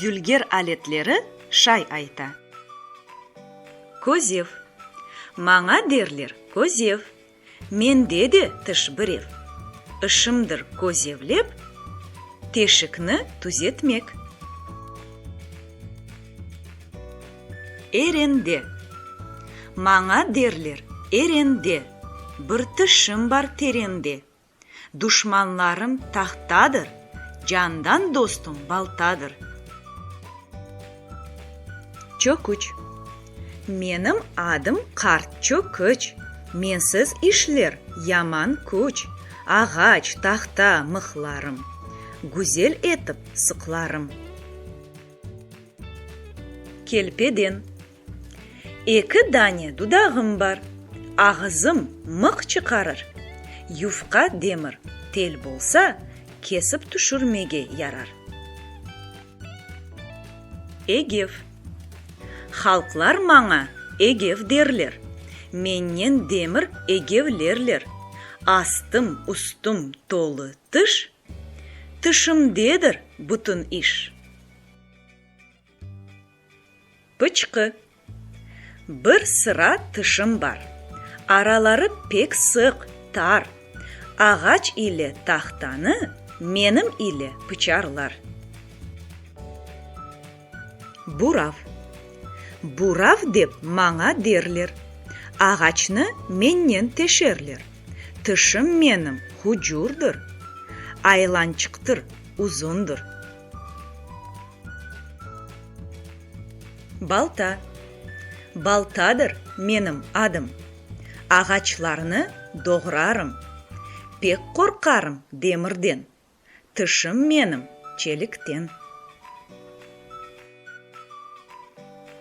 Dülger aletleri şay ayta. Közev. Maña derler közev, Mende de tiş birev. İşimdir közevlep, teşikni tüzetmek. Erende. Maña derler erende, Bir tişim bar terende. Duşmanlarım tahtadır, Candan dostum baltadır. Çöküç. Menim adım Qart Çöküç, Mensiz işler yaman küç, Ağaç, tahta mıhlarım, Güzel etip sıqlarım. Kelpeden. Eki dane dudağım bar, Ağızım mıq çıqarır. Yufqa demir tel bolsa, Kesip tüşürmege yarar. Egev. Halqlar maña egev derler, Mennen demir egevlerler. Astım, üstüm tolu tiş, Tişimdedir bütün iş. Pıçqı. Bir sıra tişim bar. Araları pek sıq, tar. Ağaç ile tahtanı menim ile pıçarlar. Burav. Burav dep maña derler. Ağaçnı mennen teşerler. Tişim menim hucurdır, aylançıqtır, uzundır. Balta. Baltadır menim adım. Ağaçlarnı doğrarım. Pek qorqarım demirden. Tişim menim çelikten.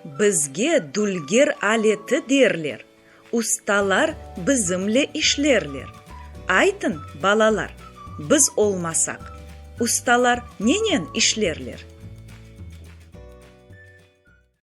Bizge dülger aleti derler, Ustalar bizimle işlerler. Aytıñ, balalar, biz olmasaq, ustalar nenen işlerler?